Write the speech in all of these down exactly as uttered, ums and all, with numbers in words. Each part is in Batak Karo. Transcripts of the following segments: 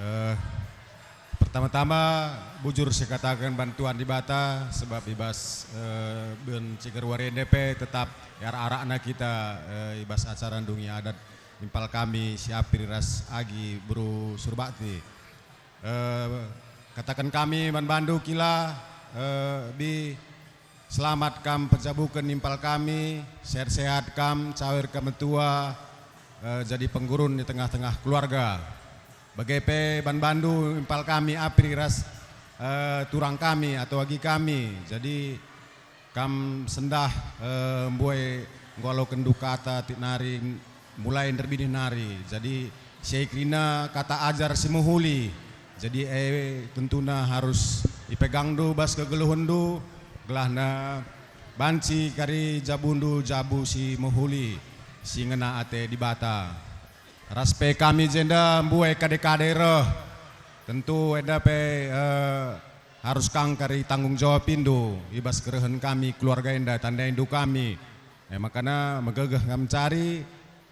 Eh, pertama-tama, bujur sikataken man Tuhan Dibata, sebab i bas, eh, ben ciger wari enda pe tetap arak-arakna kita, eh, i bas acara ndungi adat impal kami si Apri ras agi beru Surbakti. Eh, kataken kami man bandu kila, eh, Bi, selamat kam pejabuken impal kami, sehat-sehat kam, cawer kam metua, eh, jadi penggurun i tengah-tengah keluarga. Bage pe man bandu impal kami Apri ras, eh, turang kami atau agi kami. Jadi kam sendah, eh, mbue nggo alokenndu kata tiap nari mulai nderbini nari. Jadi si e kerina kata ajar si mehuli. Jadi e tentuna harus ipegangndu bas kegeluhenndu, gelahna banci kari jabundu jabu si mehuli, si ngena ate Dibata. Ras pe kami jenda mbue kade-kade reh. Tentu enda pe, eh, harus kangkari tanggung jawabindu i bas kerehen kami keluarga enda tandaindu kami. E makana megegeh kam cari,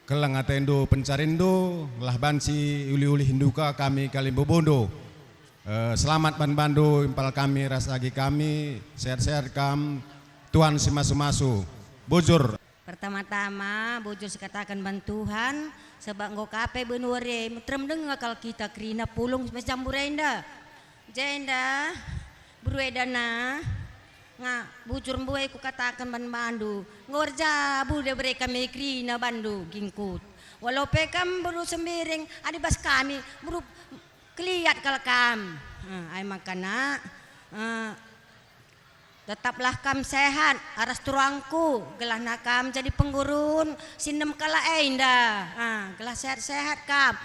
keleng atendu pencarinndu, lah banci ulih-ulihndu ka kami kalimbubundu. Eh, selamat man bandu impal kami ras agi kami, sehat-sehat kam, Tuhan si masu-masu. Bujur. Pertama-tama, bujur sikataken man Tuhan, sebab enggo ka pe benua e, meterem denga kal kita kerina pulung macam bure enda. Jenda, beru enda na, nga, bujur mbue kukataken man bandu, enggo erjabu dibere kami kerina bandu, gingkut. Walau pe kam beru Sembiring, adi bas kami, beru Keliat kal kam. Eh, ai maka nak, eh, tetaplah kam sehat aras turangku, gelahna kam jadi penggurun si enem kalak enda. Ah, gelah sehat-sehat kam.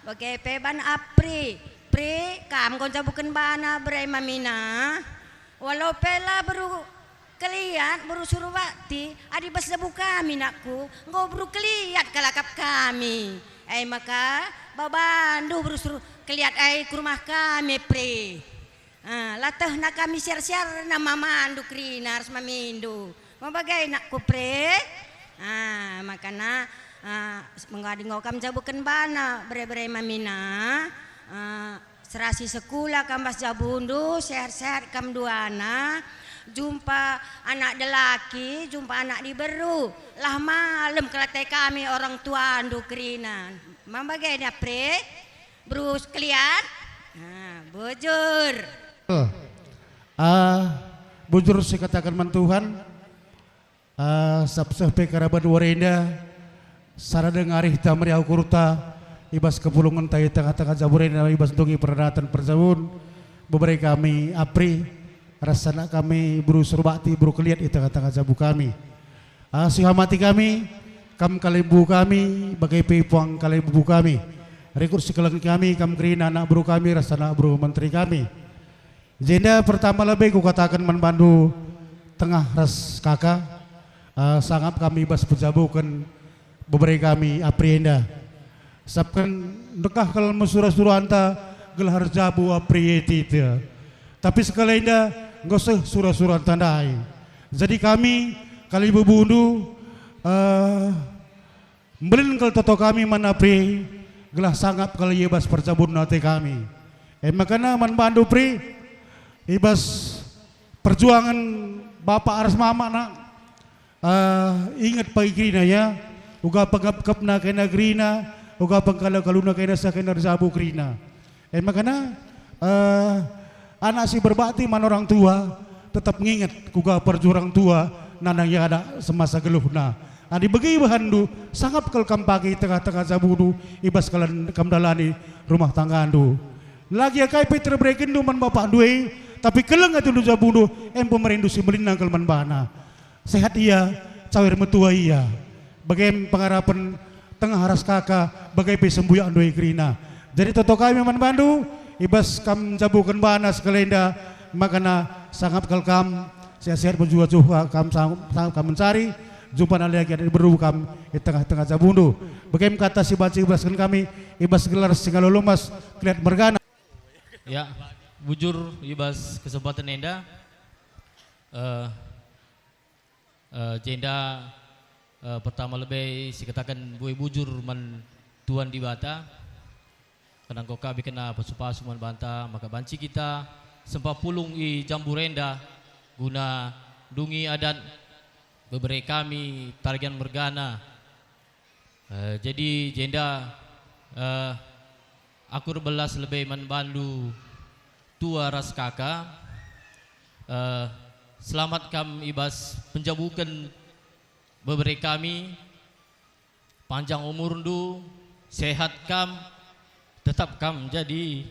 Bage pe ban Apri. Pri, kam enggo njabuken bana bere mamina. Walau pe la beru Keliat, beru Surbakti, adi bas jabu kami, nakku, enggo beru Keliat kal akap kami. E maka, babandu beru Sur-, Keliat ai ku rumah kami, Pri. Ah, la tehna kami siar-siarna mamandu kerina ras mamindu. Ma bage, nakku, Pri? Ah, makana, ah, mengadi enggo kam njabuken bana bere-bere mamina. Ah, Serasi sekula kam bas jabundu, sehat-sehat kam duana, jumpa anak dilaki, jumpa anak diberu, lah malem kal ate kami orang tuandu kerina. Ma bage na, Pri? Beru Keliat? Ah, bujur. Ah, bujur sikataken man Tuhan. Ah, sap seh pe karaban wari enda, sada denga arihta meriah ukurta, i bas kepulungenta i tengah-tengah jabu enda, i bas ndungi peradaten perjabun, bebere kami Apri, ras anak kami beru Surbakti, beru Keliat i tengah-tengah jabu kami. Ah, si hamati kami, kam kalimbubu kami, bage pe puang kalimbubu kami. Rikut si kelengi kami, kam kerina anak beru kami, ras anak beru menteri kami. Jenda pertama lebe kukataken man bandu tengah ras kaka, eh, sangap kami bas pejabuken bebere kami Apri enda. Sabap ndekah kal me sura-suranta gelah erjabu Apri e tite. Tapi sekalenda enggo seh sura-suranta ndai. Jadi kami kalimbubundu, eh, Mbelin kal toto kami man Apri, gelah sangap kal ia bas perjabun ate kami. E makana man bandu, Pri, i bas perjuangen bapa ras mama, nak, eh, inget pagi kerina, ya, uga pengkepkepna kena kerina, uga pengkalu-kaluna kena seh kena erjabu kerina. E makana, eh, anak si berbakti man orang tua tetap nginget kuga perjuangen orang tua nandangi anak semasa geluhna. Adi begi ibahanndu, sangap kal kam pagi tengah-tengah jabundu, i bas kal kam dalani rumah tanggandu. Lagi akai pe terberekenndu man bapakndu e, tapi keleng atendu jabundu, em pemerenndu si mbelin nangkal man bana. Sehat ia, cawer metua ia. Bage pengarapen tengah ras kaka, bage pe sembuyak ndoi kerina. Jadi toto kami man bandu, i bas kam njabuken bana sekalenda, makana sangap kal kam, sehat-sehat mejuah-juah kam sang-, sangap kam mencari, jumpa nali agi anak beru kam i tengah-tengah jabundu. Bage kata si banci iberasken kami, i bas gelar si ngalo lomas, Keliat mergana. Ya, bujur i bas kesempatan enda. Eh, Eh, jenda, eh, pertama lebe sikataken mbue bujur man Tuhan Dibata. Kenang enggo ka ibekenna pasu-pasu man banta, maka banci kita sempat pulung i jambur enda guna ndungi adat bebere kami Tarigan mergana. Eh, jadi jenda, eh, aku erbelas lebe man bandu tua ras kaka. Eh, selamat kam i bas penjabuken bebere kami. Panjang umurndu, sehat kam, tetap kam jadi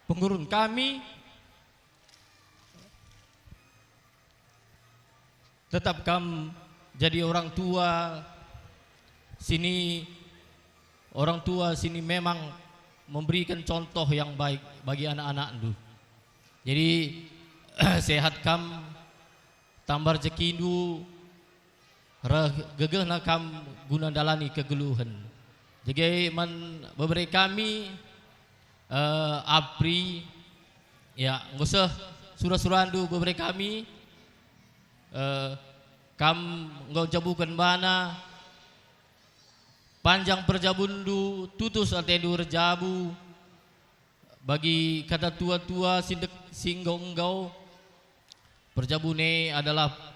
pengurun kami, tetap kam jadi orang tua sini, orang tua sini memang memberikan contoh yang baik bagi anak-anakndu. Jadi, sehat kam, tambah rejekindu, reh gegehna kam guna ndalani kegeluhen. Jage man bebere kami, eh, Apri, ya, enggo seh sura-surandu bebere kami, eh, kam enggo jabuken bana, panjang perjabunndu, tutus atendu erjabu, bagi kata tua-tua si ndek-, si enggo-enggo, perjabun e adalah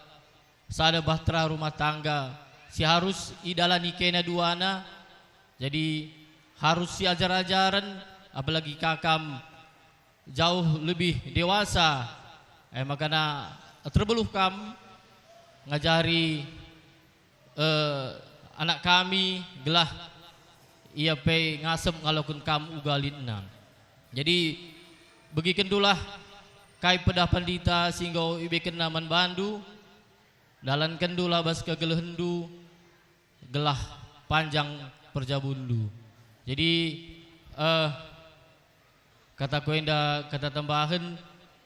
sada bahtera rumah tangga si harus idalani kena duana, jadi harus siajar-ajaren, apalagi kakam jauh lebih dewasa, e makana terbeluh kam ngajari eh, anak kami gelah ia pe ngasep ngaloken kam uga litna. Jadi, begikendulah kai pedah pandita si enggo ibekenna man bandu, dalankendulah bas kegelehenndu, gelah panjang perjabunndu. Jadi, eh, kataku enda kata tambahen,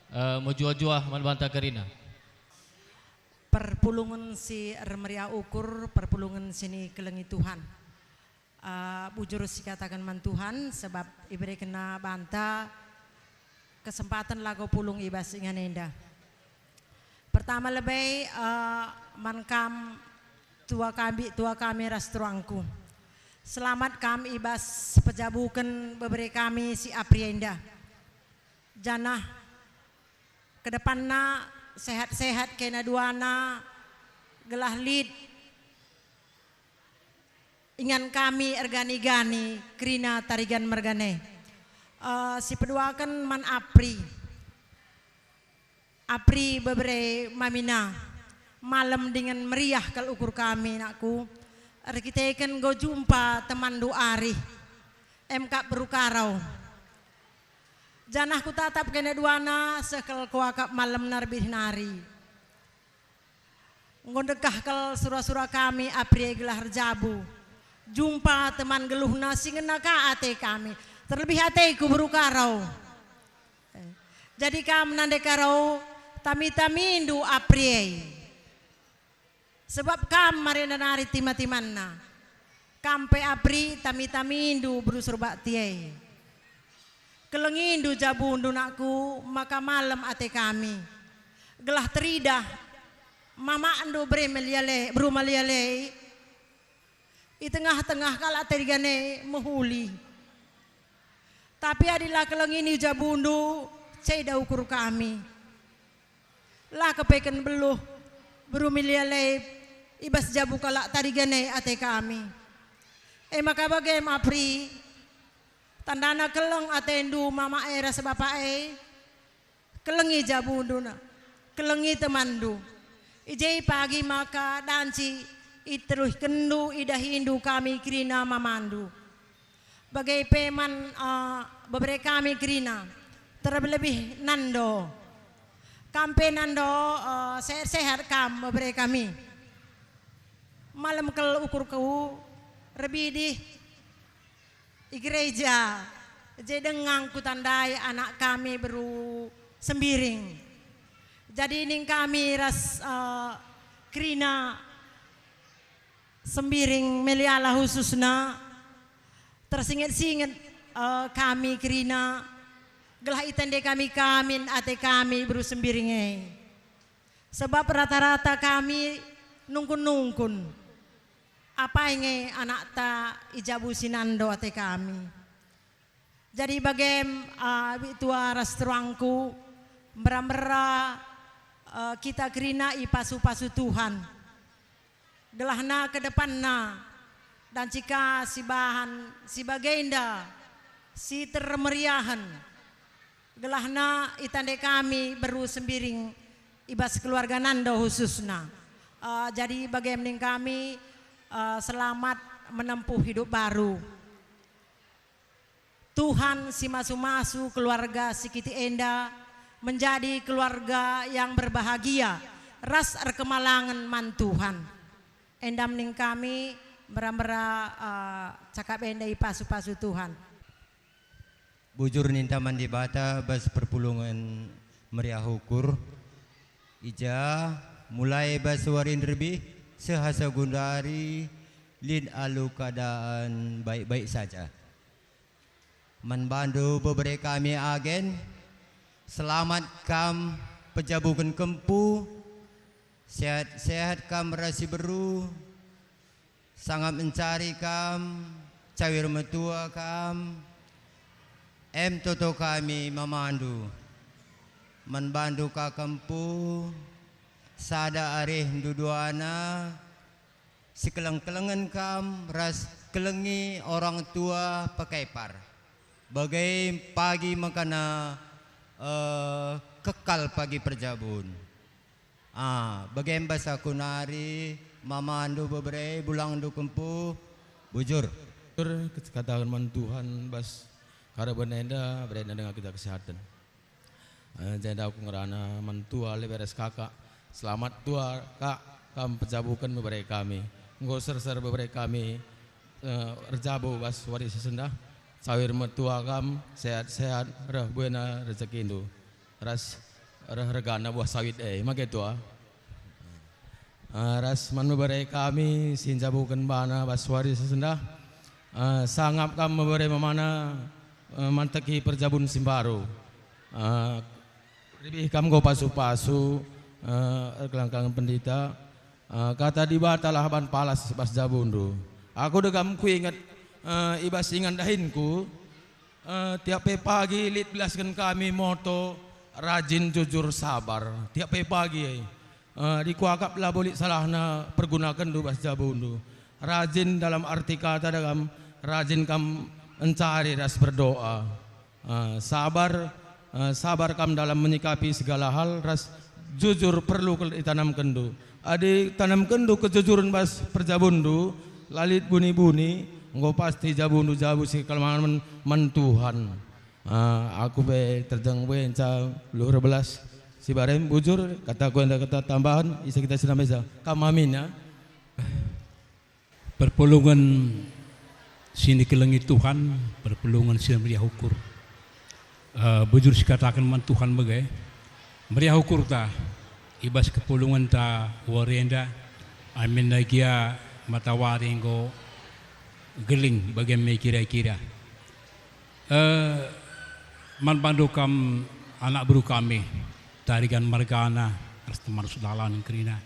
eh, mejuah-juah man banta kerina. Perpulungen si ermeriah ukur, perpulungen si nikelengi Tuhan. Ah, bujur sikataken man Tuhan, sebab iberekenNa banta kesempaten lako pulung i bas ingan enda. Pertama lebe, ah, man kam tua kami, tua kami ras tuangku. Selamat kam i bas pejabuken bebere kami si Apri enda. Janah ke depanna sehat-sehat kena duana, gelah lit ingan kami ergani-gani kerina Tarigan mergana. Eh, sipeduaken man Apri. Apri bebere mamina, malem dingen meriah kal ukur kami, nakku, erkiteken enggo jumpa temanndu Arih, em kap beru Karau. Janah kutatap kena duana seh kal kuakap malem nari bih nari. Enggo ndekah kal sura-sura kami Apri e gelah erjabu. Jumpa teman geluhna si ngena ka ate kami, terlebih ateku beru Karau. Jadi kam nande Karau, tami-tamindu Apri e. Sebab kam marenda nari tima-timanna. Kam pe Apri, tami-tamindu beru Surbakti e. Kelengindu jabundu, nakku, maka malem ate kami. Gelah teridah mamakndu bere Meliale, beru Meliale i tengah-tengah kalak Tarigan e mehuli. Tapi adi la kelengi jabundu, ceda ukur kami. La kepeken beluh beru Meliale i bas jabu kalak Tarigan e ate kami. E maka bage me Apri, tandana keleng atendu mama e ras bapa e, kelengi jabundu, kelengi temanndu. I je pagi maka danci iteruhkenndu idahindu kami kerina mamandu. Bage pe man, eh, bebere kami kerina, terlebih-lebih Nando. Kam pe Nando, eh, sehat-sehat kam bebere kami. Malem kal ukurku, erbidih i gereja, je denga kutandai anak kami beru Sembiring. Jadi ning kami ras, eh, kerina Sembiring Meliala khususna, tersinget-singet, eh, kami kerina, gelah itende kami ka min ate kami beru Sembiring e. Sebab rata-rata kami nungkun-nungkun, apai nge anakta i jabu si Nando ate kami. Jadi bagem, uh, bitua ras turangku, mera-mera, uh, kita kerina ipasu-pasu Tuhan. Gelahna ke depanna, dan cika sibahan si bagenda, si termeriahen. Gelahna itandai kami beru Sembiring i bas keluarga Nando khususna. Eh, jadi bagem ning kami, eh, selamat menempuh hidup baru. Tuhan si masu-masu keluarga si kitik enda menjadi keluarga yang berbahagia ras erkemalangen man Tuhan. Enda ning kami mera-mera, eh, cakap enda ipasu-pasu Tuhan. Bujur ninta man Dibata bas perpulungen meriah ukur. I ja, mulai bas wari nderbih seh asa gundari lit alu keadaan baik-baik saja. Man bandu bebere kami agen, selamat kam pejabuken kempu, sehat-sehat kam ras si beru, sangap mencari kam, cawir metua kam, em toto kami mamandu. Man bandu ka kempu, sada arih nduduana, sikeleng-kelengen kam ras kelengi orang tua pekepar. Bage pagi mekana, eh, kekal pagi perjabun. Ah, bage bas aku nari mamandu bebere, bulangndu kempu, bujur. Bujur, kataken man Tuhan bas karaben enda, berena denga kita kesehatan. Eh, jenda aku ngerana man tua lebe ras kakak. Selamat tua, Kak, kam pejabuken bebere kami. Enggo serser bebere kami, eh, erjabu bas wari si sendah. Cawir metua kam, sehat-sehat, reh buena rejekindu. Ras reh regana buah sawit e, mage tua. Ah, ras man bebere kami si njabuken bana bas wari si sendah. Ah, sangap kam bebere mamana, eh, manteki perjabun si mbaru. Ah, ribih kam enggo pasu-pasu, eh, erkelangkang pendita. Ah, kata Dibata lah ban palas bas jabundu. Aku degam kuinget, eh, i bas ingan dahinku, Eh, tiap pe pagi lit belasken kami moto rajin, jujur, sabar. Tiap pe pagi, eh, dikuakap labo lit salahna pergunakenndu bas jabundu. Rajin dalam arti kata dagam, rajin kam encari ras berdoa. Eh, sabar, eh, sabar kam dalam menyikapi segala hal ras jujur perlu kel-, itanamkenndu. Adi tanamkenndu kejujuren bas perjabunndu, la lit buni-buni, enggo pasti jabundu jabu si kekal man, man Tuhan. Ah, aku pe terjeng buenca luhur belas si barem bujur, kataku enda kata tambahan, ise kita senam esa. Kam amin, ya. Perpulungen si nikelengi Tuhan, perpulungen si meriah ukur. Eh, bujur sikataken man Tuhan bage, meriah ukurta i bas kepulungenta wari enda, aminna gia matawari enggo geling bage me kira-kira. Eh, man bandu kam anak beru kami, Tarigan mergana, ras teman sedalan kerina.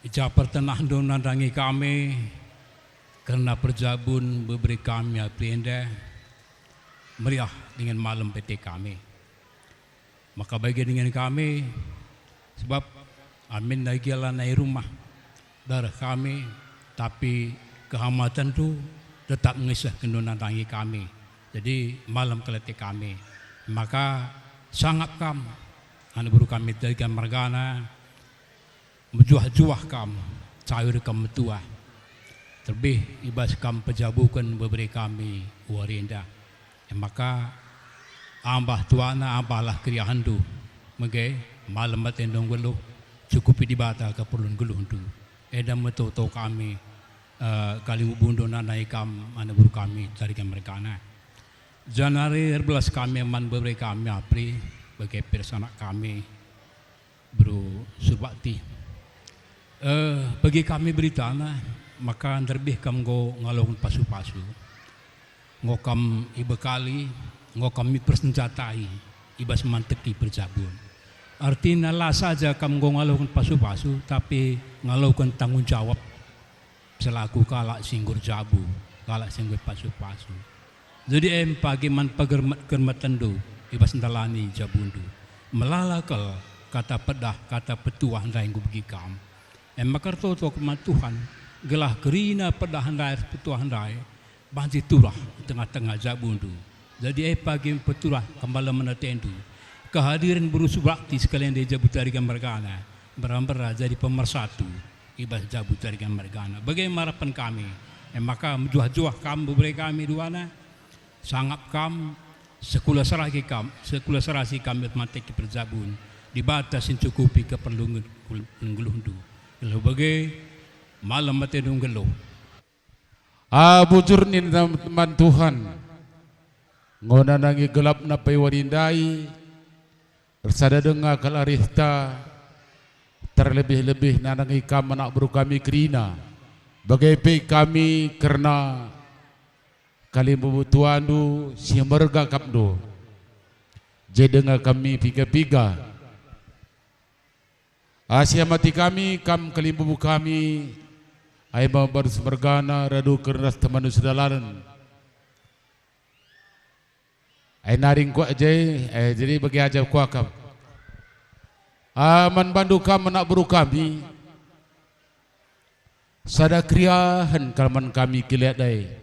I ja pertenahndu nandangi kami, kerna perjabun bebere kami April enda, meriah dingen malem pe ate kami. Maka bage dingen kami, sebab aminna gia lanai rumah dareh kami, tapi kehamatentu tetap ngisehkenndu nandangi kami. Jadi malem kal ate kami. Maka sangap kam, anak beru kami Tarigan mergana, mejuah-juah kam, cawir kam metua, terbih i bas kam pejabuken bebere kami wari enda. E maka, ambah tuana, ambahlah keriahenndu, mege malem atendu nggeluh, cukupi Dibata keperlun nggeluhndu. Enda me toto kami, eh, kalimbubunndu nandangi kam, anak beru kami, Tarigan mergana. Janari erbelas kami man bebere kami April, bage pe ras anak kami, Beru Surbakti. Eh, bagi kami beritana, maka nderbih kam enggo ngaloken pasu-pasu. Enggo kam ibekali, enggo kam ipersenjatai i bas manteki perjabun. Artina la saja kam enggo ngaloken pasu-pasu, tapi ngaloken tanggung jawab selaku kalak si enggo erjabu, kalak si enggo ipasu-pasu. Jadi e me pagi man pegermet-germetenndu i bas ndalani jabundu. Melala kal kata pedah, kata petuah ndai enggo begi kam. E maka ertoto kam man Tuhan, gelah kerina pedah ndai ras petuah ndai banci turah i tengah-tengah jabundu. Jadi e pagi me peturah kembalemen atendu. Kehadiren beru Subakti sekalian ndai jabu Tarigan mergana, mbera-mbera jadi pemersatu i bas jabu Tarigan mergana. Bage me arapen kami. E maka mejuah-juah kam bebere kami duana. Sangap kam, sekula serasi kam, sekula serasi kam i bas mata kiperjabun. Dibata si ncukupi keperlun nggeluhndu. Gelah bage, malem atendu nggeluh. Ah, bujur nina man Tuhan, enggo nandangi gelapna pe wari ndai, ersada denga kal arihta, terlebih-lebih nandangi kam anak beru kami kerina, bage pe kami kerna kalimbubu tuandu si merga akapndu. Je denga kami piga-piga. Asi amati kami kam kalimbubu kami, ai me barus mergana radu kernas temanu sedalanen. Ai nari engkuak je, eh, jadi bagi aja kuakap. Ah, man bandu kam anak beru kami, sada keriahen kal man kami Kiliat ai.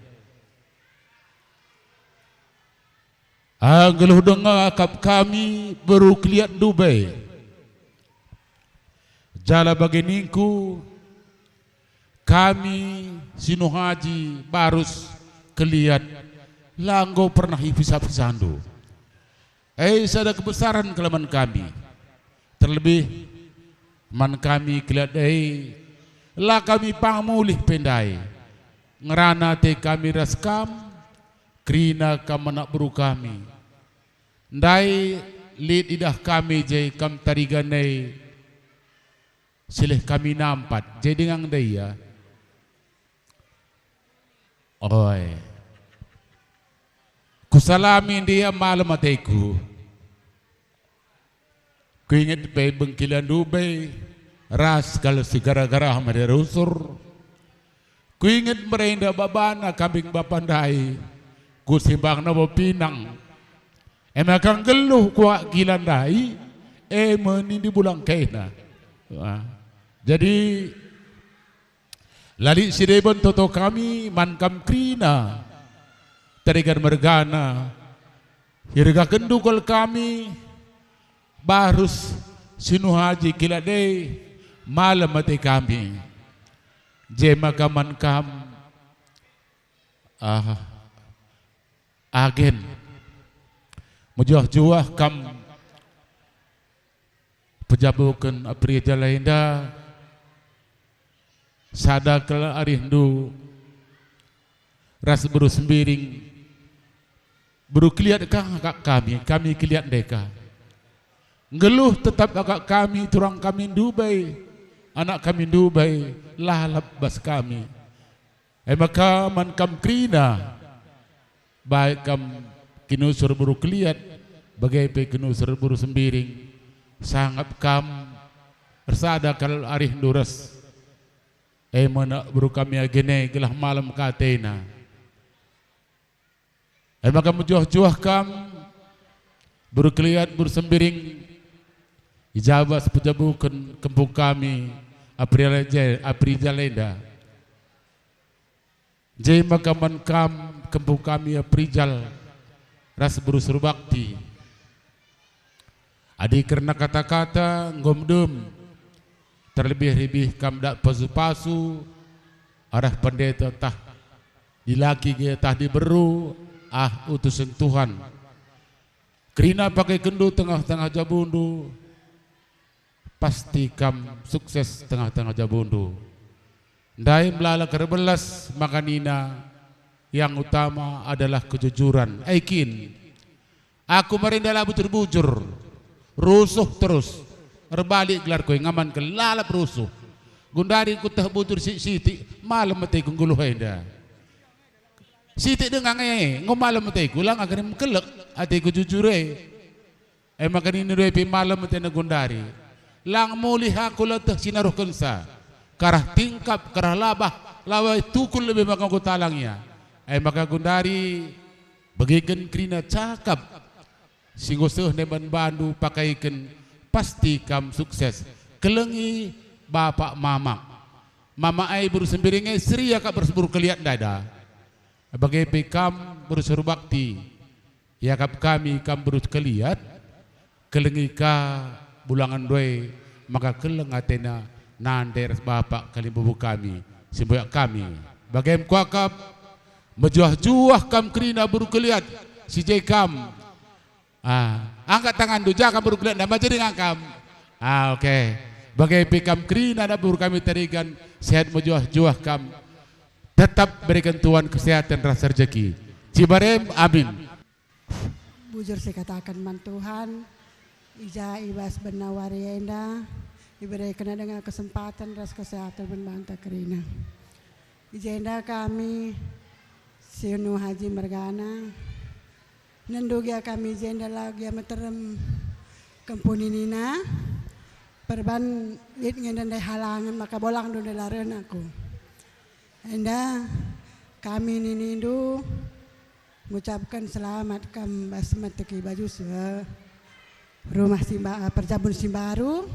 Ah, nggeluh denga akap kami beru Kiliat ndube. Jala bage ningku, kami si Nuhaji, Barus, Keliat, la enggo pernah ipisah-pisahndu. E sada kebesaran kal man kami, terlebih man kami Keliat e, la kami pang mulih pe ndai. Ngerana ate kami ras kam, kerina kam anak beru kami. Ndai lit idah kami je kam Tarigan e, silih kami nampat, je denga ndia ia. Oi. Kusalami ndia malem ateku. Kuinget pe bengkila ndube, ras kal si gara-gara mari rusur. Kuinget merenda babana kambing bapa ndai, kusimbangna bo pinang. E maka nggeluh kuak kila ndai, e me nindi bulang kena. Wah. Jadi, la lit si deben toto kami man kam kerina, Tarigan mergana, irgakenndu kal kami, Barus, si Nuhaji, Kiliat e, malem ate kami. Je maka man kam, ah, agen. Mejuah-juah kam pejabuken Aprijal enda, sada kal arihndu ras beru Sembiring, beru Keliat ka akap kami, kami Keliat ndeka. Nggeluh tetap akap kami, turang kami ndube, anak kami ndube, lalap bas kami. E maka man kam kerina, baik kam kinusur beru Keliat, bage pe kinusur beru Sembiring, sangap kam ersada kal arihndu ras. E me anak beru kami agen e gelah malem ka atena. E maka mejuah-juah kam, beru Keliat, beru Sembiring, i ja bas pejabuken kempu kami Aprijal je-, Aprijal enda. Je maka man kam kempu kami Aprijal ras beru Surbakti. Adi kerna kata-kata enggo medem, terlebih-lebih kam dak pasu-pasu arah pendeta tah dilaki ge tah diberu, ah, utusen Tuhan. Kerina pakekenndu tengah-tengah jabundu, pasti kam sukses tengah-tengah jabundu. Ndai melala erbelas maka nina, yang utama adalah kejujuran. Ai kin, aku merenda la bujur-bujur, rusuh terus, erbalik gelarku e ngaman ke lalap rusuh. Gundari kuteh bujur sitik-sitik, malem ateku nggeluh enda. Sitik denga nge, enggo malem ateku, lang akan mengkelek ateku jujur e. E maka nina ndube pe malem atena gundari. Lang mulih aku la teh si naruhkensa. Karah tingkap, karah labah, lawai tukul lebe maka enggo talang ia. E maka gundari Begiken kerina cakap si enggo seh ndeban bandu pakaiken, pasti kam sukses. Kelengi bapak mamak. Mamak ai beru Sembiring ai seria kap bersebur keliat ndai da. Bage pe kam beru Surbakti. Iakap kami kam beru keliat, kelengi ka bulangen ndai maka keleng atena nande ras bapak kalimbubu kami, si mbuyak kami. Bage me kuakap, mejuah-juah kam kerina beru keliat, si je kam. Ah, angkat tanganndu, ja kam beru keliat, nama jadi ngangkam. Ah, oke. Bage pe kam kerina anak beru kami Tarigan, sehat mejuah-juah kam. Tetap berikan Tuhan kesehatan ras rejeki. Cibarem, amin. Bujur sikataken man Tuhan, i ja i bas bena wari enda, iberekenna denga kesempaten ras kesehatan man banta kerina. I jenda kami, Sinu Haji mergana, ndu gia kami i jenda la gia meterem kempu ninina, perban lit nge ndai halangen maka bolang ndu ndai la reh nangku. Enda kami ninindu, ngucapken selamat kam bas meteki baju se rumah simba, perjabun si mbaru.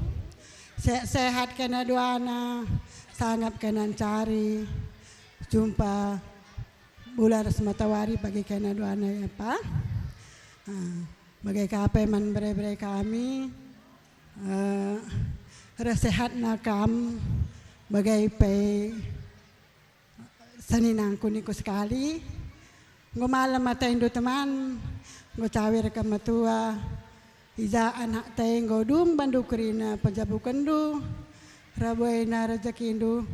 Se-, sehat kena duana, sangap kena ncari, jumpa bulan ras matawari bagi kena duana ya pa. Ah, bage ka pe man bere-bere kami, eh, reh sehatna kam bage pe seninangku niku sekali. Enggo malem atendu teman, enggo cawir kam metua. I ja anak te enggo dung bandu kerina penjabukenndu, rabuena rejekindu,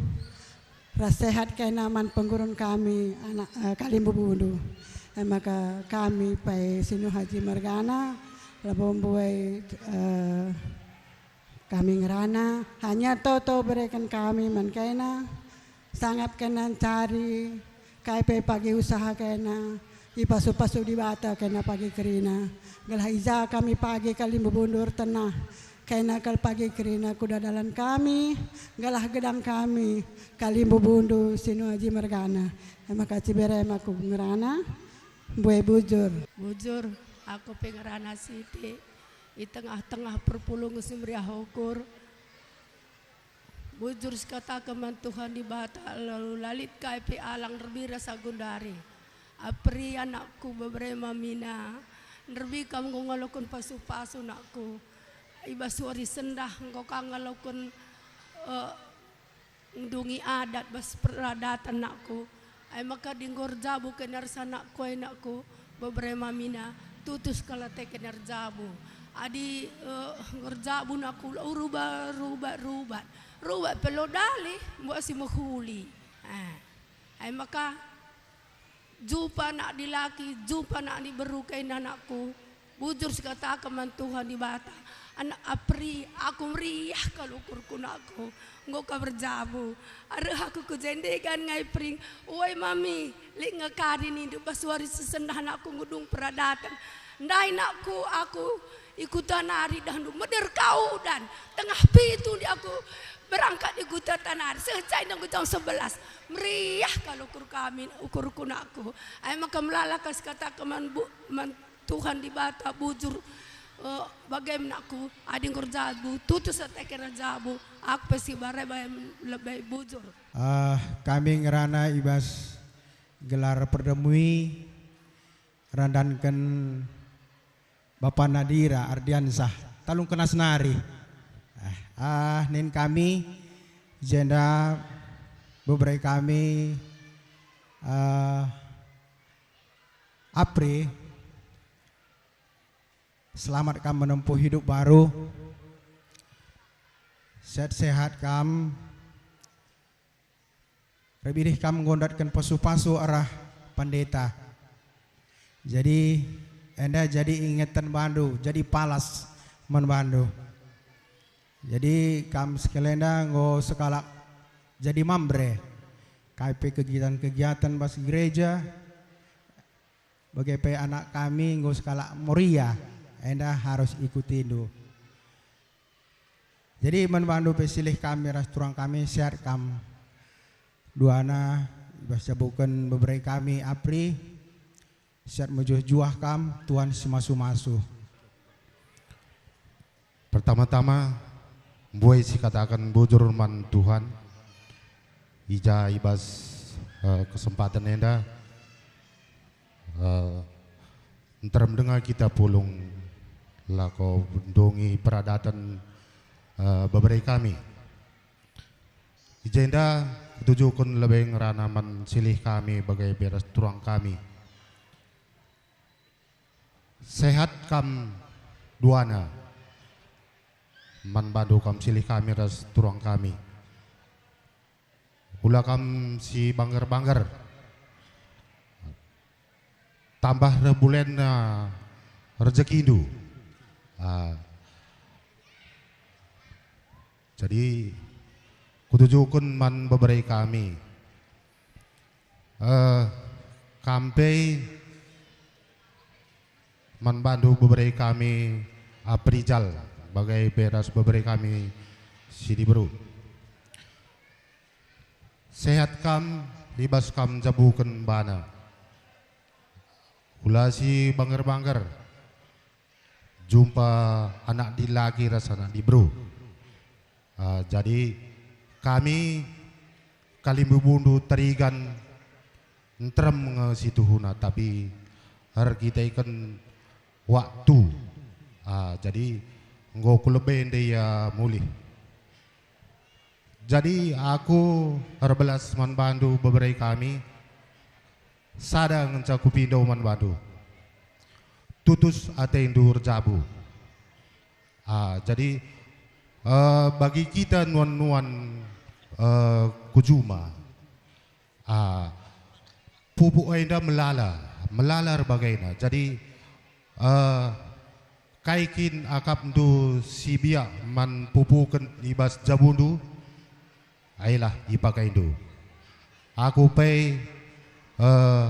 ras sehat kena man penggurun kami anak, eh, kalimbubundu. E maka kami pe Sinu Haji mergana, labo mbuai, eh, kami ngerana, hanya toto bereken kami man kena, sangap kena ncari, kai pe pagi usaha kena, ipasu-pasu Dibata kena pagi kerina. Gelah i ja kami pagi kalimbubundu ertenah, kena kal pagi kerina kuda dalan kami, gelah gedang kami, kalimbubundu Sinu Haji mergana. E maka ciberem aku ngerana, mbue bujur. Bujur, aku pe ngerana sitik. I tengah-tengah perpulungen si meriah ukur, bujur sikataken man Tuhan Dibata, lalu la lit kai pe alang nderbi ras aku ndari. Apri anakku bebere mamina, nderbi kam enggo ngaloken pasu-pasu nakku. I bas wari sendah enggo ka ngaloken, eh, ngundungi adat bas peradaten nakku. Ai maka adi enggo erjabu kena ras anakku, ai nakku, bebere mamina, tutus kal ate kena erjabu. Adi, eh, enggo erjabu nakku, la rubat, rubat, rubat. Rubat pe la dalih, mbuat si mehuli. Eh. Ai maka, jumpa anak dilaki, jumpa anak diberu kena anakku. Bujur sikataken man Tuhan Dibata, anak Apri, aku meriah kal ukurku nakku, enggo ka erjabu. Arah aku ku jendegan ngai pering, "Uai mami, lit nge kari nindu bas wari si sendah nakku ngundung peradaten. Ndai nakku, aku i kuta nari dahndu, meder ka udan, tengah pitu ndi aku berangkat i kuta nari, seh cai nangku jam sebelas." Meriah kal ukur kami, ukurku nakku. Ai maka melala ka sikataken man bu-, man Tuhan Dibata bujur, eh, bage me nakku, adi enggo erjabu, tutus ate kena erjabu, aku pe si bare bae lebe bujur. Ah, kami ngerana i bas gelar perdemui, randanken Bapa Nadira Ardiansah, Talung Kenas nari. Ah, ah, nin kami, jenda bebere kami, ah, Apri, selamat kam menempuh hidup baru. Sehat-sehat kam. Reh kam nggo ndatken pasu-pasu arah pandeta. Jadi, enda jadi ingeten bandu, jadi palas man bandu. Jadi, kam sekalenda enggo sekalak jadi mamre. Kai pe kegiatan-kegiatan bas gereja, bage pe anak kami enggo sekalak Moria, enda harus ikutindu. Jadi man bandu pe silih kami ras turang kami, sehat kam duana, i bas jabuken bebere kami Apri, Sehat mejuah-juah kam, Tuhan si masu-masu. Pertama-tama, mbuai sikataken bujur man Tuhan, i ja i bas, eh, kesempaten enda, eh, nterem denga kita pulung lako ndungi peradaten, eh, bebere kami. I jenda kutujuken lebe ngerana man silih kami bage pe ras turang kami. Sehat kam duana man bandu kam silih kami ras turang kami. Ula kam si bangger-bangger. Tambah reh bulenna rejekindu. Ah. Jadi, kutujuken man bebere kami. Eh, kam pe man bandu bebere kami Aprijal, bage pe ras bebere kami si diberu. Sehat kam, libas kam jabuken bana. Ula si bangger-bangger, jumpa anak dilaki ras anak diberu. Ah, jadi kami kalimbubundu Tarigan nterem nge situhuna, tapi erkiteken waktu. Ah, jadi enggo ku lebe ndai ia mulih. Jadi aku erbelas man bandu bebere kami, sada ngenca kupindo man bandu. Tutus atendu erjabu. Ah, jadi, eh, bagi kita nuan-nuan, eh, ku juma, ah, pupuk enda melala, melala erbagaina. Jadi, eh, kai kin akapndu si biak man pupuken i bas jabundu? Ailah ipakaindu. Aku pe, eh,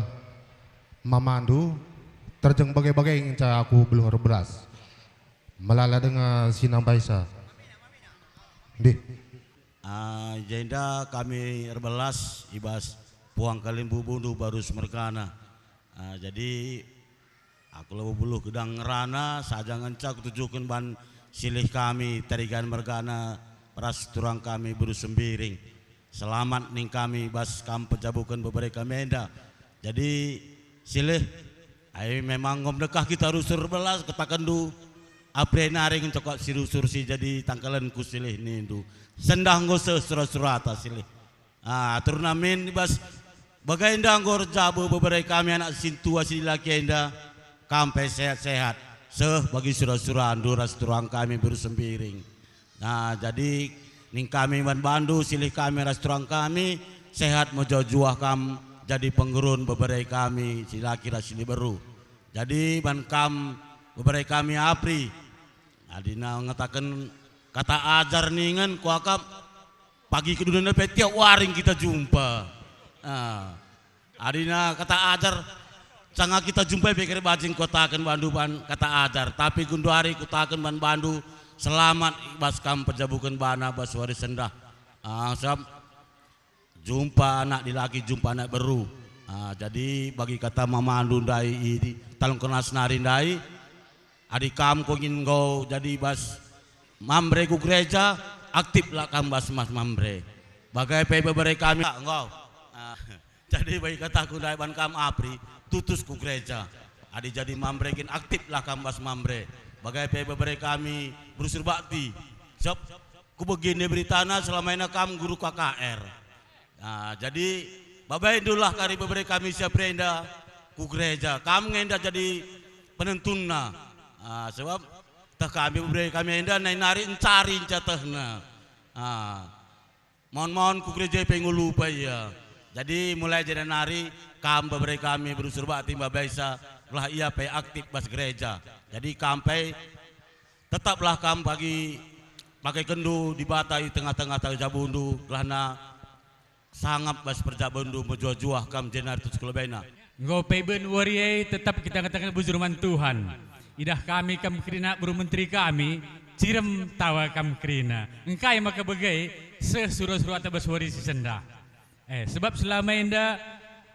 mamandu, terjeng bage-bage ngenca aku beluh erbelas. Melala denga si nambaisa. Ndih. Ah, jenda kami erbelas i bas puang kalimbubundu Barus mergana. Ah, jadi aku labo beluh gedang ngerana, saja ngenca kutujuken ban silih kami Tarigan mergana ras turang kami Beru Sembiring. Selamat ning kami bas kam pejabuken bebere kami enda. Jadi, silih, ai memang enggo mendekah kita rusur belas, ketakenndu, Apri nari ngenca kap si rusur si jadi tangkalenku silih nindu. Sendah enggo seh sura-surata silih. Ah, aturna min i bas bage enda enggo erjabu bebere kami anak sintua si dilaki enda. Kam pe sehat-sehat, seh bagi sura-surandu ras turang kami Beru Sembiring. Nah, jadi ning kami man bandu, silih kami ras turang kami, sehat mejuah-juah kam jadi penggerun bebere kami si laki ras si diberu. Jadi ban kam bebere kami Apri, adina ngataken kata ajar ningen kuakap pagi kedunana pe tiap waring kita jumpa. Ah. Adina kata ajar, sanga kita jumpai pe kari bajing kutaken bandu ban kata ajar, tapi genduari kutaken ban bandu, selamat i bas kam pejabuken bana bas wari sendah. Ah, sebab jumpa anak dilaki, jumpa anak beru. Ah, jadi bagi kata mamandu ndai i Talung Kernas nari ndai, adi kam ko kin enggo jadi bas mamre ku gereja, aktiflah kam bas mas mamre. Bage pe bebere kami enggo. Ah, jadi bagi kataku ndai ban kam Apri, tutus ku gereja. Adi jadi mamre kin aktiflah kam bas mamre. Bage pe bebere kami Beru Surbakti. Sebab kubegi nde beritana selama ena kam guru K K R. Ah, jadi, babaindulah kari bebere kami si Apri enda ku gereja. Kam nge enda jadi penentunna. Ah, sebab teh kami bebere kami enda nai nari encari enca tehna. Ah, maon-maon ku gereja pe enggo lupa ia. Jadi, mulai jenda nari kam bebere kami Beru Surbakti mbabaisa, gelah ia pe aktif bas gereja. Jadi, kam pe tetaplah kam bagi pakekenndu Dibata i tengah-tengah jabundu, gelahna sangap bas perjabundu mejuah-juah kam jenari tutus ku lebena. Enggo pe ben wari e tetap kita ngataken bujur man Tuhan. Idah kami kam kerina beru menteri kami, cirem tawa kam kerina. Engkai maka bage seh sura-surata bas wari si sendah. Eh, sebab selama enda,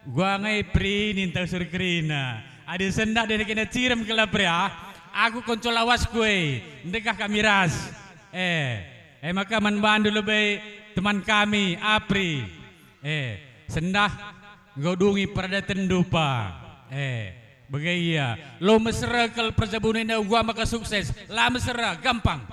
gua ngai Pri ninta usur kerina. Adi sendah deh kena cirem kelap ya, aku konco lawasku e, ndekah kami ras. Eh, e maka man bandu lebe teman kami, Apri. Eh, sendah enggo dungi peradaten dupa. Eh, bage ia. Lo mesera kal perjabun enda uga maka sukses. La mesera, gampang.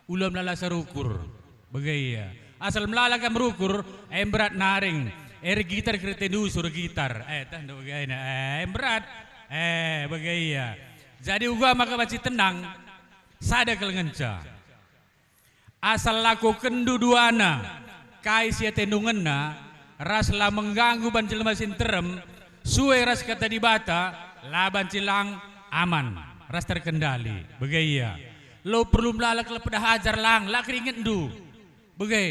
Ula melala sarukur. Bage ia. Asal melala kam rukur, eh, berat naring. Eh, gitar kerete nusur gitar. Eh, tah ndo bage ena. Eh, berat. Eh, bage ia. Jadi uga maka banci tenang. Sada kal ngenca. Asal lakokenndu duana, kai si atendu ngena, ras la mengganggu ban jelma si nterem, sue ras Kata Dibata, la banci lang, aman, ras terkendali. Bage ia. Lo perlu melala kal pedah ajar lang, la keringetndu. Bage,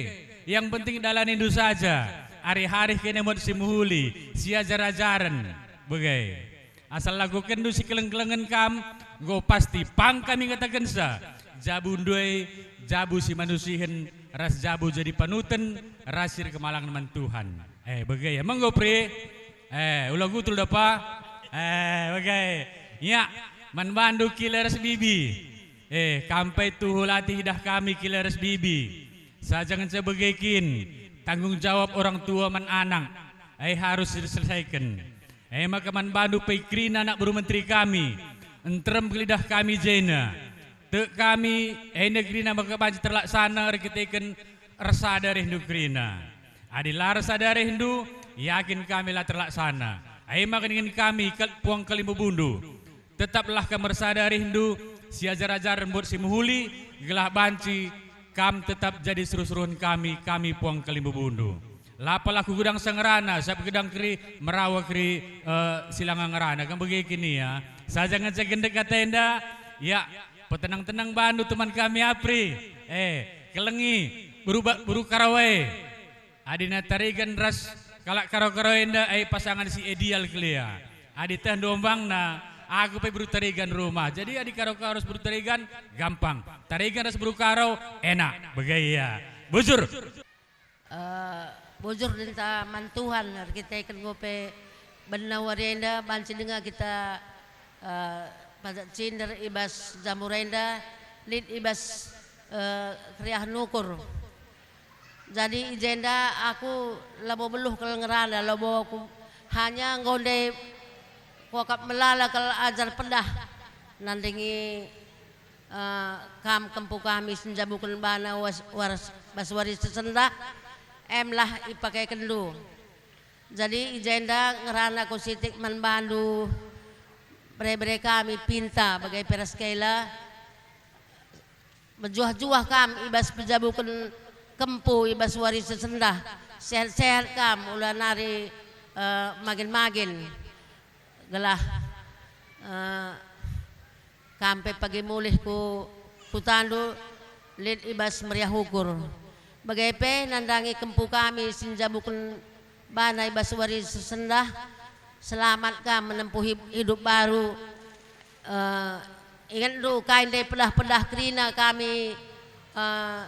yang penting dalanindu saja. Arih-arih kene muat si mehuli, si ajar-ajaren. Bage. Asal lakokenndu si keleng-kelengen kam, enggo pasti pang kami ngatakensa, jabundu e, jabu si manusihen, ras jabu jadi panuten, ras si erkemalangen man Tuhan. Eh, bage ia. Menggo, Pri? Eh, ula gutul dapa? Eh, bage. Ya, man bandu Kile ras Bibi. Eh, kam pe tuhu latih idah kami Kile ras Bibi. Saja ngenca bage kin, tanggung jawab orang tua man anak, eh, harus diselesaiken. E maka man bandu pe kerina anak beru menteri kami, nterem kal idah kami jena. Tek kami, enda kerina maka banci terlaksana erkiteken ersada rehndu kerina. Adi la ersada rehndu, yakin kami la terlaksana. E maka ningen kami kal-, puang kalimbubundu. Tetaplah kam ersada rehndu, si ajar-ajaren buat si mehuli, gelah banci kam tetap jadi suruh-suruhen kami, kami puang kalimbubundu. La pala ku gedang sa ngerana, sabap gedang keri, merawa keri, eh, si langa ngerana, kam bage kin ia. Saja ngenca gendek kata enda, ya, petenang-tenang bandu teman kami Apri. Eh, kelengi, beru ba-, beru Karo e. Adi na Tarigan ras kalak Karo-Karo enda, eh, pasangan si ideal kal ia. Adi teh ndombangna, aku pe beru Tarigan rumah. Jadi adi Karo-Karo ras beru Tarigan, gampang. Tarigan ras beru Karo, enak. Bage ia. Bujur. Eh, bujur ninta man Tuhan, erkiteken enggo pe bena wari enda banci denga kita, eh, pajak cinder i bas jambur enda, lit i bas, eh, keriahen ukur. Jadi i jenda aku labo beluh kal ngerana, labo aku hanya enggo ndai kuakap melala kal ajar pedah nandingi, eh, kam kempu kami si njabuken bana was-, waras bas wari si sendah, emlah ipakekendu. Jadi i jenda ngerana ku sitik man bandu, bere-bere kami Pinta bage pe ras Kela, mejuah-juah kam i bas pejabuken kempu i bas wari si sendah. Sehat-sehat kam, ula nari, eh, magin-magin. Gelah, eh, kam pe pagi mulih ku kutandu lit i bas meriah ukur. Bage pe nandangi kempu kami si njabuken bana i bas wari si sendah. Selamat kam menempuh hib-, hidup baru. Eh, ingetndu kai ndai pedah-pedah kerina kami, eh,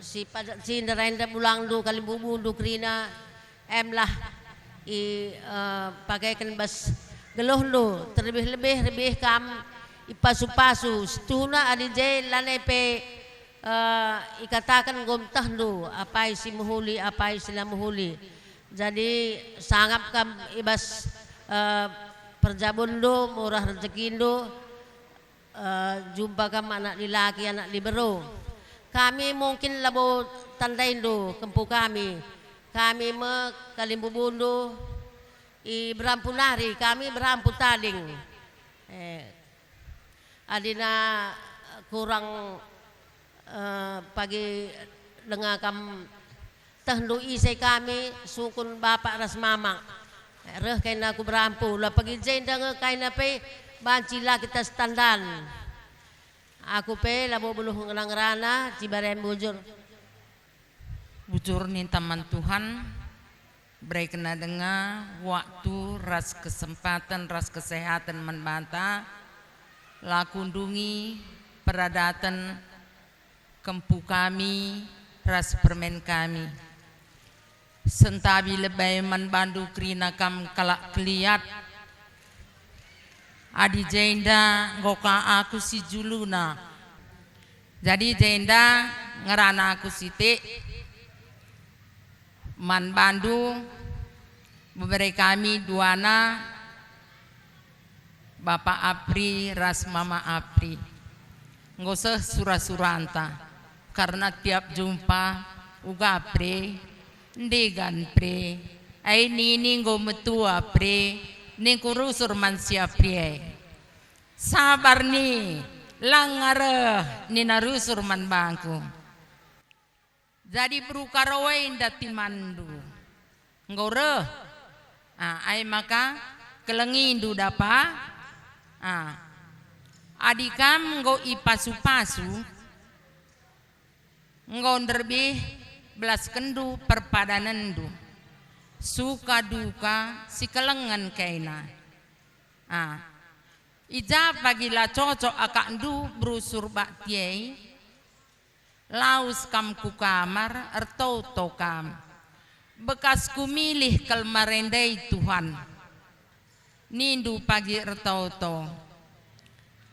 si pajak cinder enda, bulangndu, kalimbubundu kerina, emlah i, eh, pakeken bas geluhndu, terlebih-lebih rebih kam ipasu-pasu, situhuna adi je lanai pe, eh, ikataken enggo metehndu, apai si mehuli, apai si la mehuli. Jadi sangap kam i bas, eh, perjabunndu, murah rejekindu, eh, jumpa kam anak dilaki, anak diberu. Kami mungkin labo tandaindu, kempu kami. Kami me kalimbubundu i berampu nari, kami berampu tading. Eh, adina kurang, eh, pagi denga kam tehndu ise kami sukun bapak ras mama. Reh kaina ku berampu, la pagi jenda nge kaina pe banci la kita setandan. Aku pe labo beluh ngerana-ngerana, cibarem bujur. Bujur ninta man Tuhan, berekenna denga waktu ras kesempaten ras kesehaten man banta, la kundungi peradaten kempu kami ras permen kami. Sentabi lebe man bandu kerina kam kalak keliat. Adi jenda enggo ka aku si juluna. Jadi jenda ngerana aku sitik man bandu, bebere kami duana, Bapa Apri ras Mama Apri. Enggo seh sura-suranta, karna tiap jumpa, "Uga, Pre? Ndegan, Pre? Ai nini enggo metua, Pre?" ningku rusur man si Apri e. "Sabar ni, langa reh," nina rusur man bangku. Jadi beru Karo e ndai timanndu. Enggo reh. Ah, ai maka kelengindu dapa. Ah. Adi kam enggo ipasu-pasu, enggo nderbih belaskenndu perpadanenndu. Suka duka si kelengen kaina. Ah. I ja pagi la cocok akapndu beru Surbakti e? Lawes kam ku kamar, ertoto kam. Bekas kumilih kal mare ndai, Tuhan. Nindu pagi ertoto.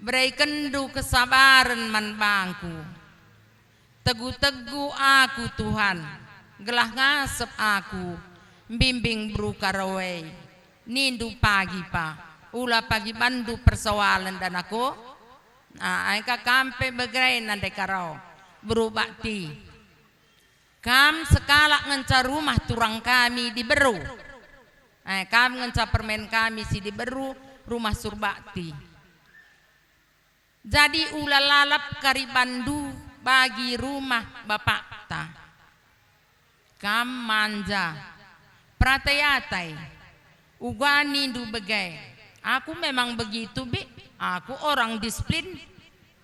Berekenndu kesabaren man bangku. Tegu-tegu aku, Tuhan, gelah ngasep aku, mbimbing beru Karo e. Nindu pagi pa, ula pagi bandu persoalen, danakku. Ah, engka kam pe bage nande Karo, beru Bakti. Kam sekalak ngenca rumah turang kami diberu. Eh, kam ngenca permen kami si diberu rumah Surbakti. Jadi ula lalap kari bandu bagi rumah bapakta. Kam manja, peratai-atai, uga nindu bage. Aku memang begitu, Bik. Aku orang disiplin,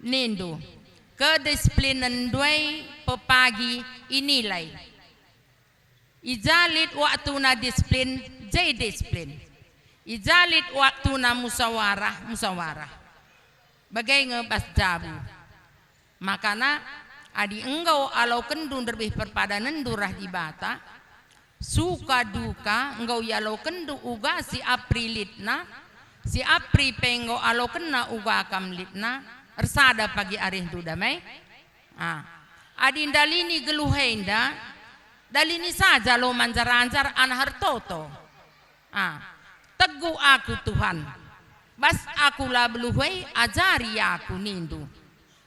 nindu. Kedisiplinenndu e pepagi inilai. I ja lit waktuna disiplin, je disiplin. I ja lit waktuna musawarah, musawarah. Bage nge bas jabu. Makana, adi enggo alokenndu nderbih perpadanenndu ras Dibata, suka duka enggo ialokenndu uga si Apri litna, si Apri pe enggo alokenna uga kam litna, ersada pagi arihndu dame. Ah, adi ndalini geluh enda, dalini saja lo manjar-anjar anah ertoto. Ah, tegu aku, Tuhan. Bas aku la beluh e, ajari aku, nindu.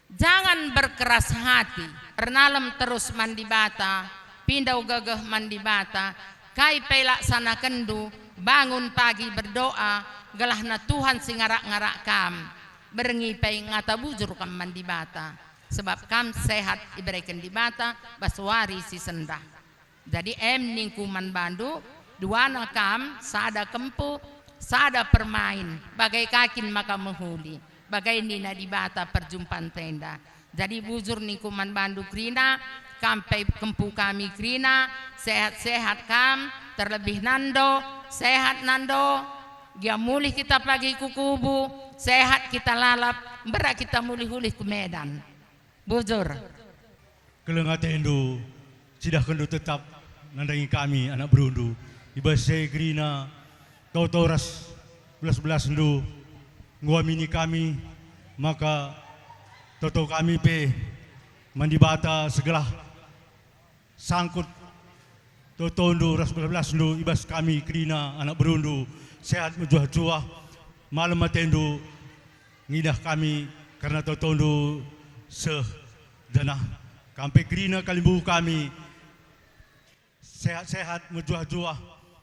Jangan berkeras hati, ernalem terus man Dibata, pindo gegeh man Dibata, kai pe laksanakenndu, bangun pagi berdoa, gelahna Tuhan si ngarak-ngarak kam. Berngi pe ngata bujur kam man Dibata, sebab kam sehat ibereken Dibata bas wari si sendah. Jadi em ningku man bandu, duana kam, sada kempu, sada permain, bage ka kin maka mehuli, bage nina Dibata perjumpanta enda. Jadi bujur ningku man bandu kerina, kam pe kempu kami kerina, sehat-sehat kam, terlebih nando, sehat nando, gia mulih kita pagi ku kubu, sehat kita lalap, mberak kita mulih-ulih ku Medan. Bujur. Keleng atendu, cidahkenndu tetap nandangi kami, anak berundu. I bas e kerina, toto ras belas-belasndu, nggo amini kami, maka toto kami pe man Dibata segelah sangkut totondu ras belas-belasndu i bas kami kerina, anak berundu, sehat mejuah-juah, malem atendu ngidah kami kerna totondu seh, janah kam pe kerina kalimbubu kami, sehat-sehat, mejuah-juah,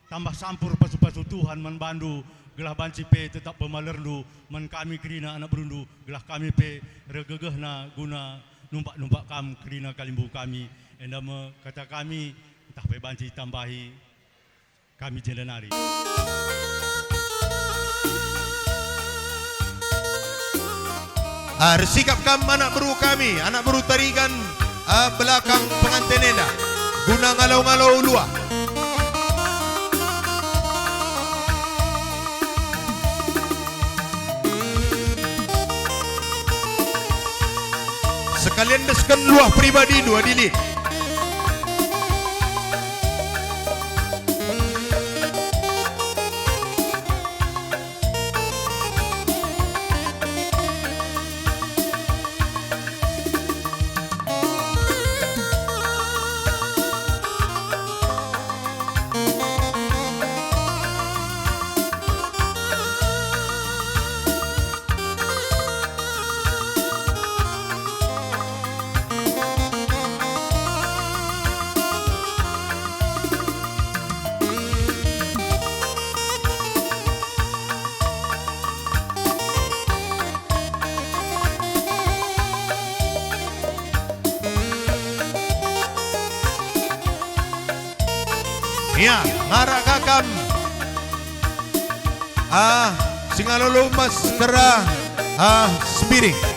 tambah sampur pasu-pasu Tuhan man bandu, gelah banci pe tetap pemalerndu man kami kerina, anak berundu, gelah kami pe reh gegehna guna numpak-numpak kam kerina kalimbubu kami. Enda me kata kami, ntah pe banci tambahi kami jenda nari. Ah, ersikap kam anak beru kami, anak beru Tarigan, ah, belakang penganten enda, guna ngalo-ngalo luah. Sekalian desken luah pribadindu adi lit. Ia, ngarak ka kam. Ah, singalo lumas kera, ah, Sembiring.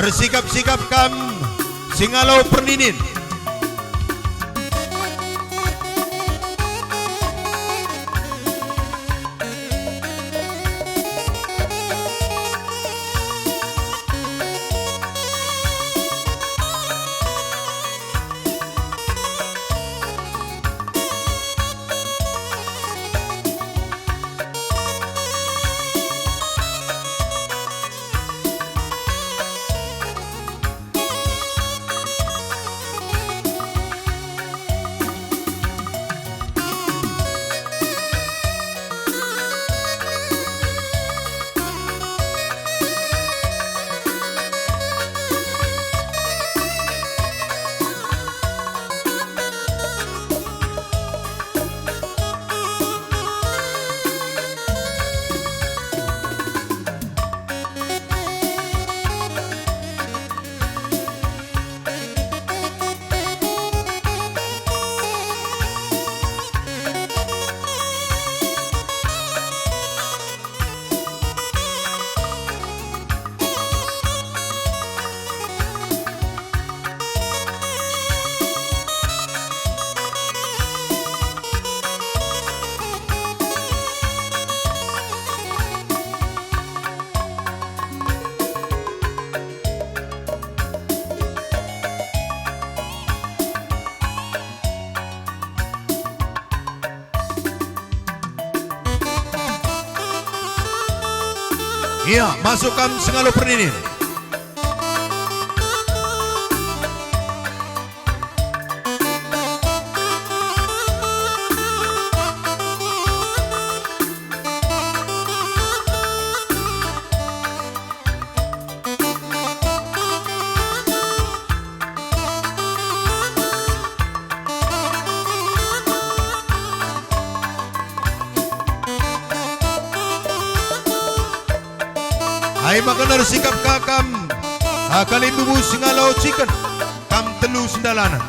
Ersikap-sikap kam singalo perninin. Ia, masuk kam singalo perninin. Ai maka ersikap ka kam, ah, kalimbubu singalo ciken, kam telu sendalanen.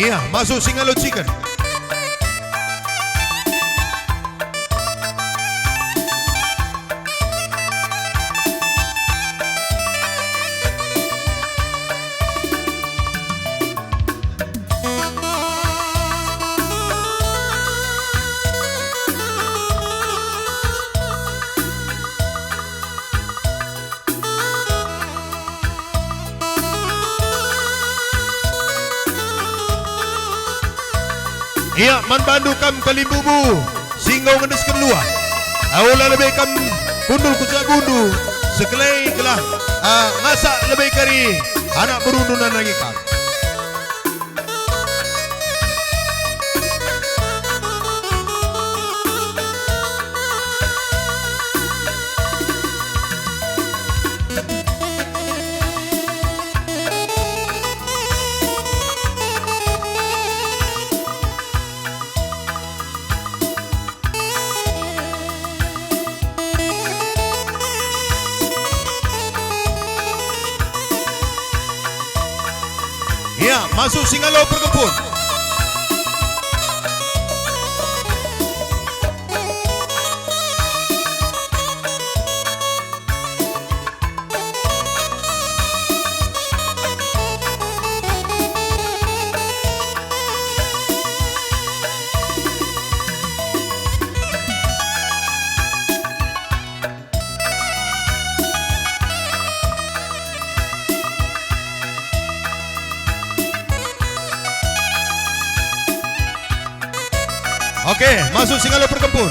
Ia, masuk singalo ciken. Ia man bandu kam kalimbubu si enggo ngendesken luah. Aula lebe kam kundul ku jabundu, sekelai gelah, ah, ngasak lebe kari anak berundu nandangi kam. Ya, masuk si ngalo perkempun. Oke, masuk si ngalo perkempun.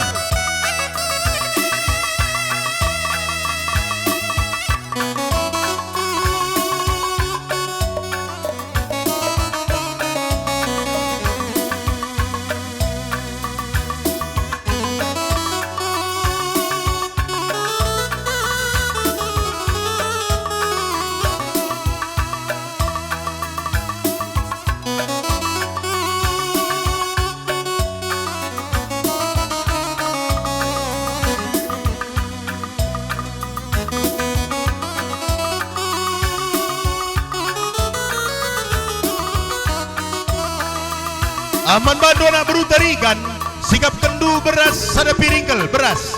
Ah, man bandu anak beru Tarigan, sikapkenndu beras sada piring kal beras.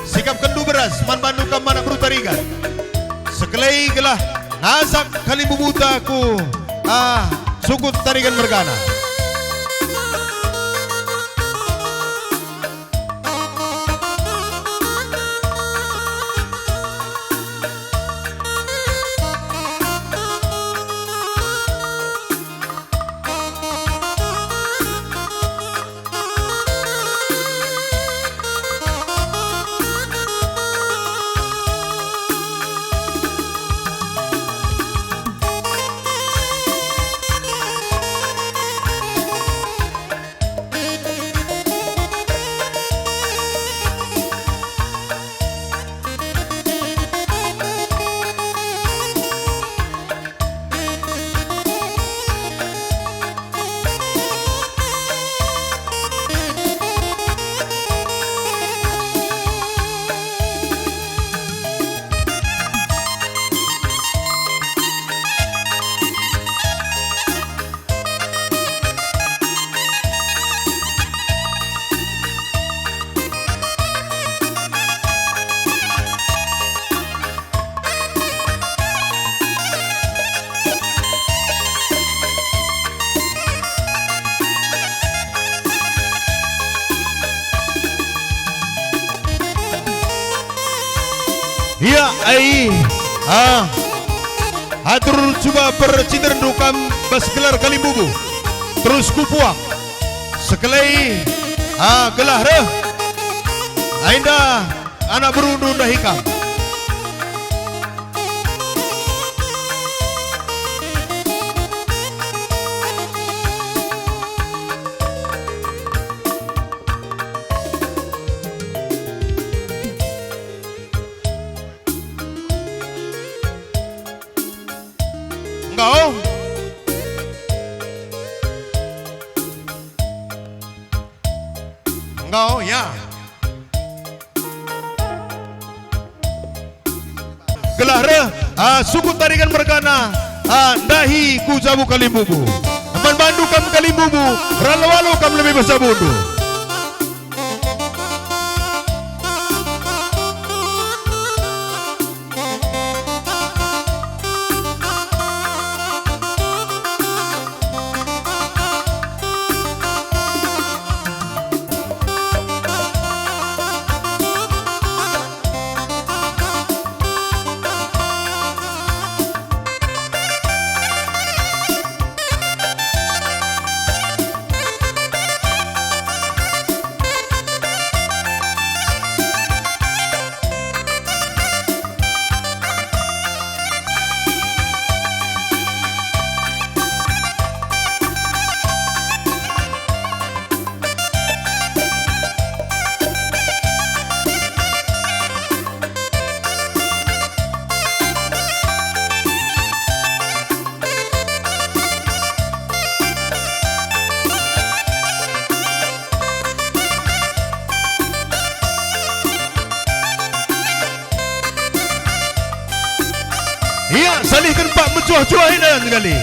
Sikapkenndu beras man bandu kam anak beru Tarigan. Sekelai gelah ngasak kalimbubuta ku, ah, sukut Tarigan mergana. Ia, ai, ah, atur cuba percinterndu kam bas gelar kalimbubu. Terus kupuak. Sekelai, ah, gelah reh. Ai nda anak berundu ndahi kam. Enggo. Enggo, ya. Gelah reh, ah, sukut Tarigan mergana, ah, ndahi ku jabu kalimbubu. Man bandu kam kalimbubu, ralo-alo kam lebe bas jabundu. Ia, salihken pak mejuah-juah enda sekali.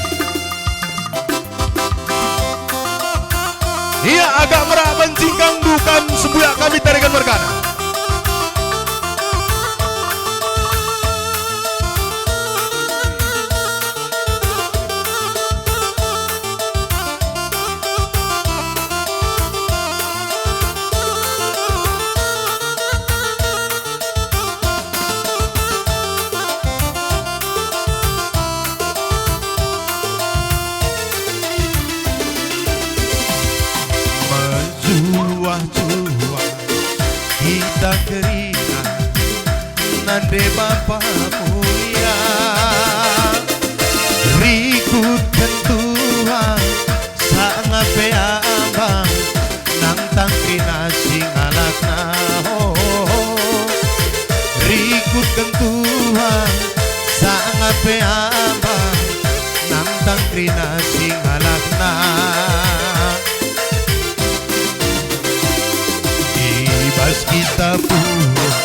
Ia, agak merak banci kangdu kam sembuyak kami tariken mergana. Mejuah-juah kita kerina, nande Bapa Mulia. Rikutken Tuhan, sanga pe ambang, nangtang kerina si ngalahna. Oh, rikutken Tuhan, sanga pe ambang, nangtang kerina si ngalahna. I bas kita pulung,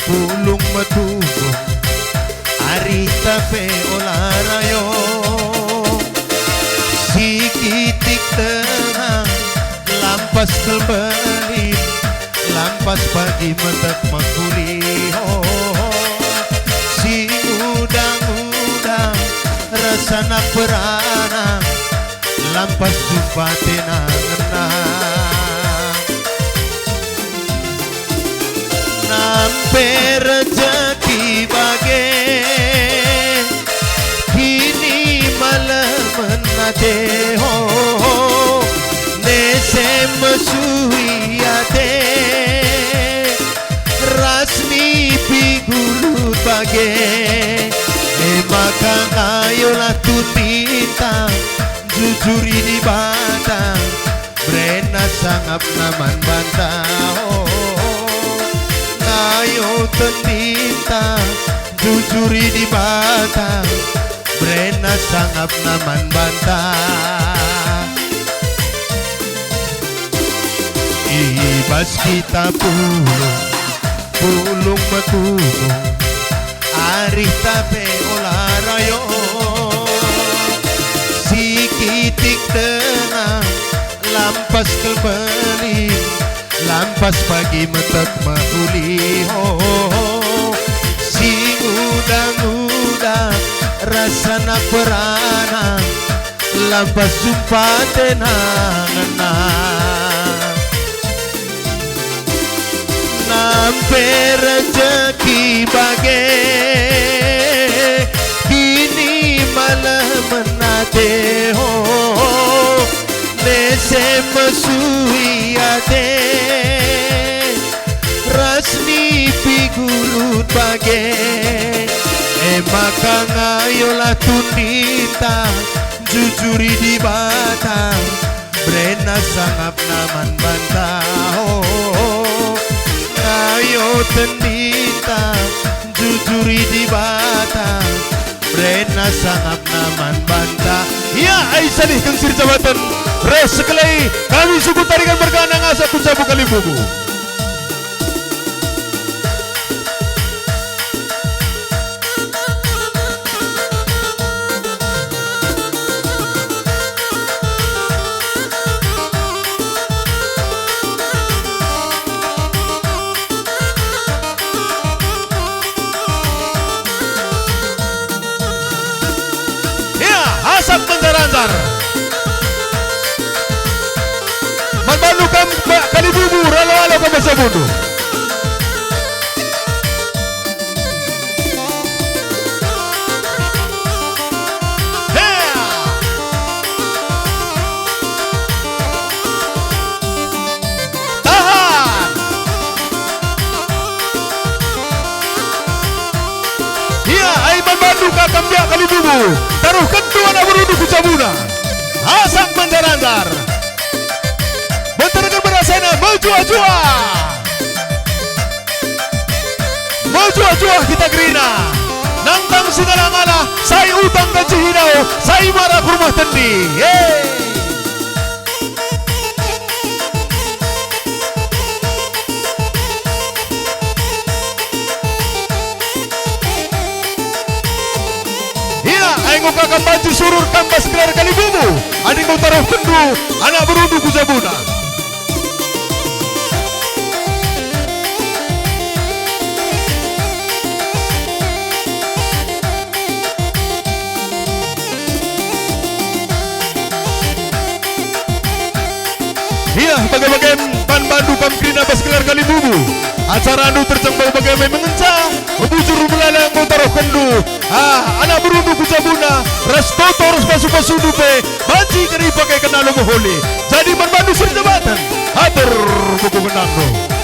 pulung metunggung, arihta pe ola rayo. Sikitik denga, lampas kal mbelin, lampas pagi metek mehuli. Oh, si nguda-nguda, ras anak peranak, lampas jumpa tena ngena. Nampe rejeki bage, kini malemen ate, ho, nese mesui ate, ras nipi gulut bage. E maka ngayolah tuninta, jujuri Dibata, berena sangapna man banta. Oh, ngayo tuninta, jujuri Dibata, berena sangapna man banta. I bas kita pulung, pulung metunggung, arihta pe ola rayo. Sikitik denga, lampas kal mbelin, lampas pagi metek mehuli. Oh, si nguda-nguda, ras anak peranak, lampas jumpa tena ngena. Nampe rejeki bage, kini malemen ate, ho, nese mesui ate, ras nipi gulut bage. E maka ngayolah tuninta, jujuri Dibata, berena sangapna man banta. Oh, ayo tuninta, jujuri Dibata, berena sangapna man banta. Ia, ai salihken sirjabaten, ras sekelai kami suku tarikan mergana ngasak ku jabu kalimbubu. Ya, asap menjaranjar. Man bandu kam, Pak, kalimbubu, ralo-alo kam bas jabundu. Hea! Tahan! Ia, ai man bandu ka kam biak kalimbubu, taruhkenndu anak berundu ku jabuna. Asap menjaranjar. Benterken berasena, mejuah-juah. Mejuah-juah kita kerina. Nangtang si ngalah-ngalah, sai utang gaji hidau, sai mara ku rumah tendi. Yeay. Oka kam banci surur kam bas gelar Kalibubu, adi enggo taruhkenndu anak berundu ku jabuna. Ia, bage-bage man bandu kam kerina bas gelar Kalibubu. Acarandu terjeng bau bage me mengenca, bujur melala enggo taruhkenndu. Ah, anak berundu ku jabuna, ras toto ras pasu-pasundu pe, banci kari pake kena lo mehuli. Jadi man bandu seri jabatan, atur buku kenangndu.